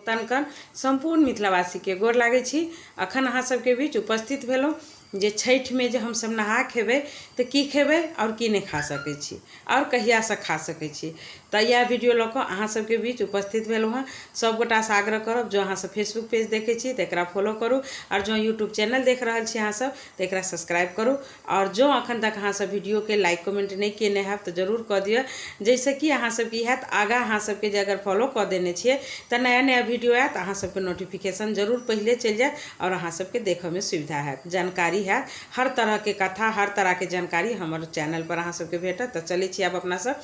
तनकन सम्पूर्ण मिथिलावासीके गोर लागै छी। अखन अहाँ सबके बीच उपस्थित भेलहुँ जे छठिमे जे हमसब नहा खेबै तऽ की खेबै आओर की नहि खा सकै छी आओर कहियासँ खा सकै छी, तऽ इएह वीडियो लऽ कऽ अहाँ सबके बीच उपस्थित भेलहुँ हँ। सब गोटासँ आग्रह करब, जँ अहाँ सब फेसबुक पेज देखै छी तऽ एकरा फॉलो करू, आओर जँ यूट्यूब चैनल देख रहल छी अहाँ सब तऽ एकरा सब्सक्राइब करू, आओर जँ अखन तक अहाँ सब वीडियोके लाइक कमेंट नहि केने हैब तऽ जरूर कऽ दिअ, जाहिसँ कि अहाँ सबके ई हैत आगाँ अहाँ सबके जे अगर फॉलो कऽ देने छियै तऽ नया नया वीडियो आयत, अहाँ सबके नोटिफिकेशन जरूर पहिले चलि जायत आओर अहाँ सबके देखऽमे सुविधा हैत, जानकारी हैत। हर तरहके कथा, हर तरहके जानकारी हमर चैनलपर अहाँ सबके भेटत। तऽ चलै छी आब अपना सब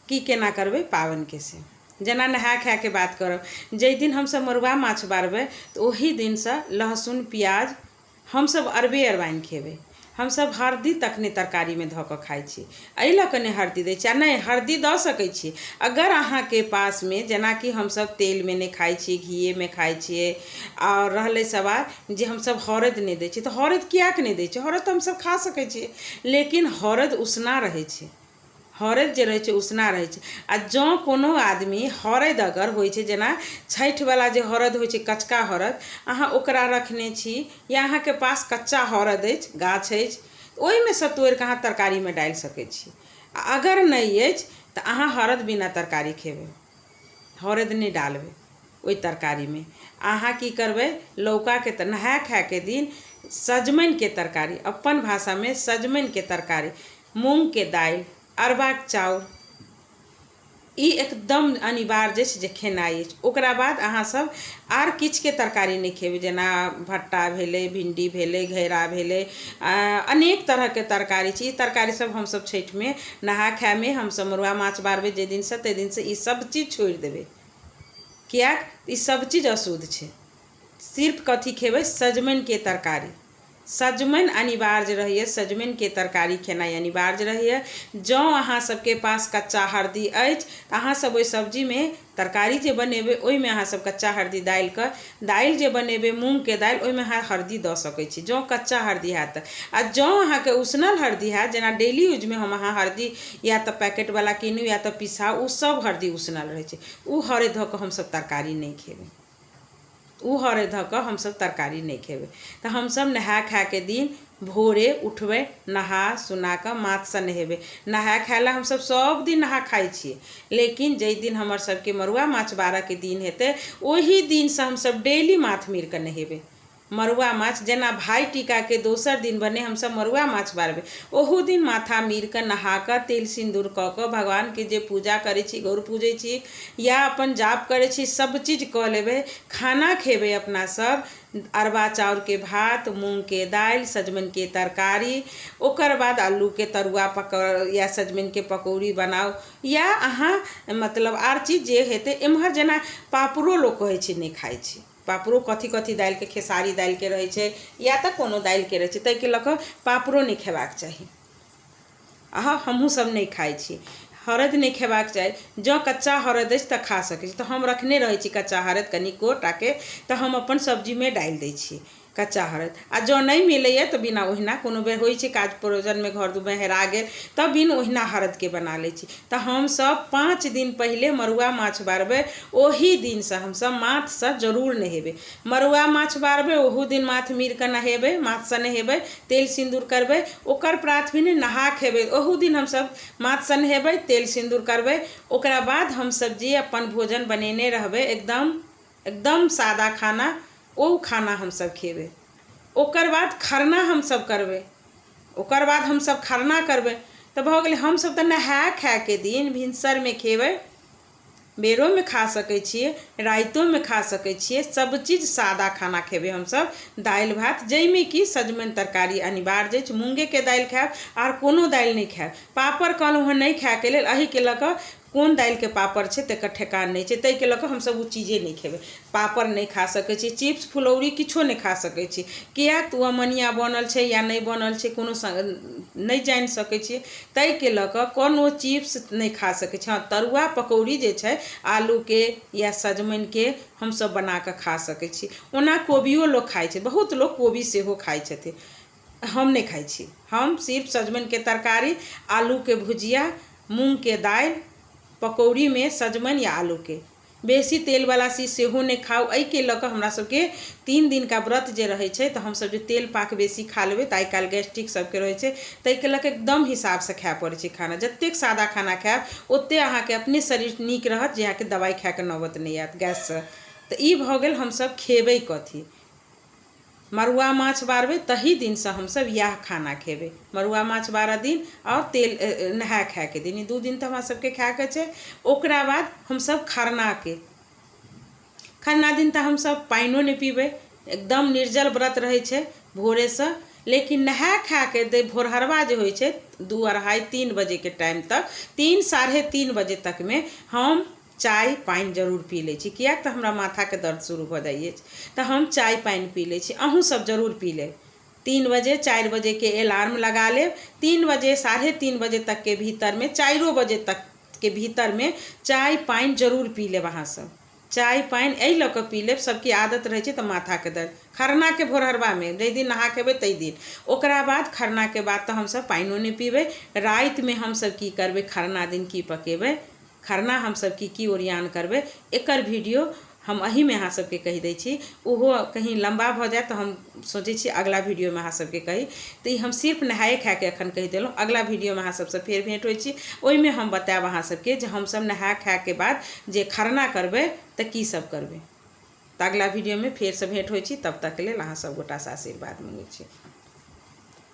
की केना करबै पाबनिके से। जेना नहाय खायके बात करब, जाहि दिन हमसब मड़ुआ माछ बारबै तऽ ओही दिनसँ लहसुन प्याज हमसभ अरबे अरबाइन खेबै। हमसभ हरदि तक नहि तरकारीमे धऽ कऽ खाइ छी। एहि लऽ कऽ नहि हरदि दै छी, आ नहि हरदि दऽ सकै छी अगर अहाँके पासमे, जेनाकि हमसभ तेलमे नहि खाइ छी, घीएमे खाइ छियै। आओर रहलै सवाल जे हमसभ हरदि नहि दै छियै, तऽ हरदि किएक नहि दै छियै? हरदि तऽ हमसभ खा सकै छियै, लेकिन हरदि उसना रहै छै। हरदि जे रहै छै उसना रहै छै, आ जँ कोनो आदमी हरदि अगर होइ छै, जेना छठिवला जे हरदि होइ छै, कचका हरदि, अहाँ ओकरा रखने छी या अहाँके पास कच्चा हरदि अछि, गाछ अछि, ओहिमे सँ तोड़िकऽ अहाँ तरकारीमे डालि सकै छी। आ अगर नहि अछि तऽ अहाँ हरदि बिना तरकारी खेबै, हरदि नहि डालबै ओहि तरकारीमे। अहाँ की करबै, लौकाके तऽ नहाय खायके दिन सजमनिके तरकारी, अपन भाषामे सजमनिके तरकारी, मूँगके दालि, अरबाक चाउर, ई एकदम अनिवार्य अछि जे खेनाइ अछि। ओकरा बाद अहाँसभ आर किछुके तरकारी नहि खेबै, जेना भट्टा भेलै, भिण्डी भेलै, घेरा भेलै, अनेक तरहके तरकारी छै। ई तरकारीसभ हमसभ छठिमे नहा खायमे हमसभ मड़ुआ माछ बारबै जाहि दिनसँ, ताहि दिनसँ ई सभ चीज छोड़ि देबै, किएक ई सभ चीज अशुद्ध छै। सिर्फ कथी खेबै? सजमनिके तरकारी। सजमनि अनिवार्य रहैए, सजमनिके तरकारी खेनाइ अनिवार्य रहैए। जँ अहाँ सबके पास कच्चा हरदि अछि तऽ अहाँ सब ओहि सब्जीमे, तरकारी जे बनेबै ओहिमे अहाँ सब कच्चा हरदि डालिकऽ, दालि जे बनेबै मूँगके दालि, ओहिमे अहाँ हरदि दऽ सकै छी जँ कच्चा हरदि हैत तऽ। आ जँ अहाँके उसनल हरदि हैत, जेना डेली यूजमे हम अहाँ हरदि या तऽ पैकेटवला कीनू या तऽ पिसाउ, ओ सब हरदि उसनल रहै छै, ओ हरदि धऽ कऽ हमसब तरकारी नहि खेबै। ओ हरदि धऽ कऽ हमसभ तरकारी नहि खेबै। तऽ हमसभ नहाय खायके दिन भोरे उठबै, नहा सुना कऽ माथसँ नहेबै। नहाय खाय लए हमसभ सभ दिन नहा खाइ छियै, लेकिन जाहि दिन हमर सभके मड़ुआ माछ बारयके दिन हेतै ओही दिनसँ हमसभ डेली माथ मीर कऽ नहेबै। मड़ुआ माछ जेना भाइ टीकाके दोसर दिन भने हमसभ मड़ुआ माछ बारबै, ओहू दिन माथा मीर कऽ, नहा कऽ, तेल सिन्दूर कऽ कऽ भगवानके जे पूजा करै छी, गौर पूजै छी या अपन जाप करै छी, सभ चीज कऽ लेबै। खाना खेबै अपना सब अरबा चाउरके भात, मूँगके दालि, सजमनिके तरकारी, ओकर बाद आलूके तरुआ पक या सजमनिके पकौड़ी बनाउ या अहाँ मतलब आर चीज जे हेतै। एम्हर जेना पापड़ो लोक कहै छै नहि खाइ छै। पापड़ो कथी कथी दालिके, खेसारी दालिके रहै छै या तऽ कोनो दालिके रहै छै, ताहिके लऽ कऽ पापड़ो नहि खेबाक चाही। आ हमहूँ सब नहि खाइ छी। हरदि नहि खेबाक चाही। जँ कच्चा हरदि अछि तऽ खा सकै छी, तऽ हम रखने रहै छी कच्चा हरदि कनिको टाके, तऽ हम अपन सब्जीमे डालि दै छी कच्चा हरदि। आ जँ नहि मिलैए तऽ बिना ओहिना कोनो बेर होइ छै काज परोजनमे घर दुआरमे हेरा गेल तऽ बिन ओहिना हरदिके बना लै छी। तऽ हमसभ 5 दिन पहिले मड़ुआ माछ बारबै, ओही दिनसँ हमसभ माथसँ जरूर नहेबै। मड़ुआ माछ बारबै ओहू दिन माथ मीर कऽ नहेबै, माथसँ नहेबै, तेल सिन्दूर करबै। ओकर प्रात भेने नहा खेबै, ओहू दिन हमसभ माथसँ नहेबै, तेल सिन्दूर करबै। ओकरा बाद हमसभ जे अपन भोजन बनेने रहबै, एकदम एकदम सादा खाना, ओ खाना हमसभ खेबै। ओकर बाद खरना हमसभ करबै। ओकर बाद हमसभ खरना करबै तऽ भऽ गेलै। हमसभ तऽ नहाय खायके दिन भिनसरमे खेबै, बेरोमे खा सकै छियै, रातिओमे खा सकै छियै। सभचीज सादा खाना खेबै हमसभ, दालि भात, जाहिमे कि सजमनि तरकारी अनिवार्य अछि। मूँगेके दालि खायब, आर कोनो दालि नहि खायब। पापड़ कहलहुँ हँ नहि खायके लेल एहिके लऽ कऽ, कोन दालिके पापड़ छै तकर ठेकान नहि छै, ताहिके लऽ कऽ हमसभ ओ चीजे नहि खेबै। पापड़ नहि खा सकै छी, चिप्स फुलौरी किछो नहि खा सकै छी, किएक तऽ ओ अमोनिया बनल छै या नहि बनल छै कोनो नहि जानि सकै छियै, ताहिके लऽ कऽ कोनो चिप्स नहि खा सकै छी। हँ, तरुआ पकौड़ी जे छै आलूके या सजमनिके हमसभ बना कऽ खा सकै छी। ओना कोबियो लोक खाइ छै, बहुत लोक कोबी सेहो खाइ छथिन, हम नहि खाइ छी। हम सिर्फ सजमनिके तरकारी, आलूके भुजिया, मूँगके दालि, पकौड़ीमे सजमनि या आलूके। बेसी तेलवला चीज सेहो नहि खाउ। एहिके लऽ कऽ हमरा सबके 3 दिनका व्रत जे रहै छै तऽ हमसब जे तेल पाक बेसी खा लेबै तऽ आइ काल्हि गैस्ट्रिक सबके रहै छै, ताहिके लऽ कऽ एकदम हिसाबसँ खाय पड़ै छै खाना। जतेक सादा खाना खायब ओतेक अहाँके अपने शरीर नीक रहत, जे अहाँके दबाइ खायके नौबत नहि आयत गैससँ। तऽ ई भऽ गेल हमसब खेबै कथी। मड़ुआ माछ बारबै तही दिनसँ हमसब इएह खाना खेबै, मड़ुआ माछ 12 दिन आओर तेल नहाय खायके दिन, ई 2 दिन तऽ हमरा सबके खायके छै। ओकरा बाद हमसब खरनाके, खरना दिन तऽ हमसब पानिओ नहि पीबै, एकदम निर्जल व्रत रहै छै भोरेसँ। लेकिन नहाय खायके दे भोरहरबा जे होइ छै 2 2:30 3 बजेके टाइम तक, 3 3:30 बजे तकमे हम चाय पानि जरूर पी लै छी, किएक तऽ हमरा माथाके दर्द शुरू भऽ जाइ अछि तऽ हम चाय पानि पी लै छी। अहूँ सब जरूर पी लेब। 3 बजे 4 बजेके अलार्म लगा लेब, 3 बजे 3:30 बजे तकके भीतरमे, 4 बजे तकके भीतरमे चाय पानि जरूर पी लेब। अहाँ सब चाय पानि एहि लऽ कऽ पी लेब, सबके आदत रहै छै तऽ माथाके दर्द खरनाके भोरहरबामे जाहि दिन नहा खेबै ताहि दिन। ओकरा बाद खरनाके बाद तऽ हमसब पानिओ नहि पीबै। रातिमे हमसब की करबै, खरना दिन की पकेबै, खरना हमसब की की ओरियान करबै, एकर वीडियो हम एहिमे अहाँ सबके कहि दै छी। ओहो कहीं लम्बा भऽ जायत तऽ हम सोचै छी अगला वीडियोमे अहाँ सबके कही। तऽ ई हम सिर्फ नहाए खाएके एखन कहि देलहुँ। अगला वीडियोमे अहाँ सबसँ फेर भेँट होइ छी, ओहिमे हम बतायब अहाँ सबके जे हमसब नहाए खाएके बाद जे खरना करबै तऽ की सब करबै। तऽ अगला वीडियोमे फेरसँ भेँट होइ छी, तब तकके लेल अहाँ सब गोटासँ आशीर्वाद मङ्गै छी।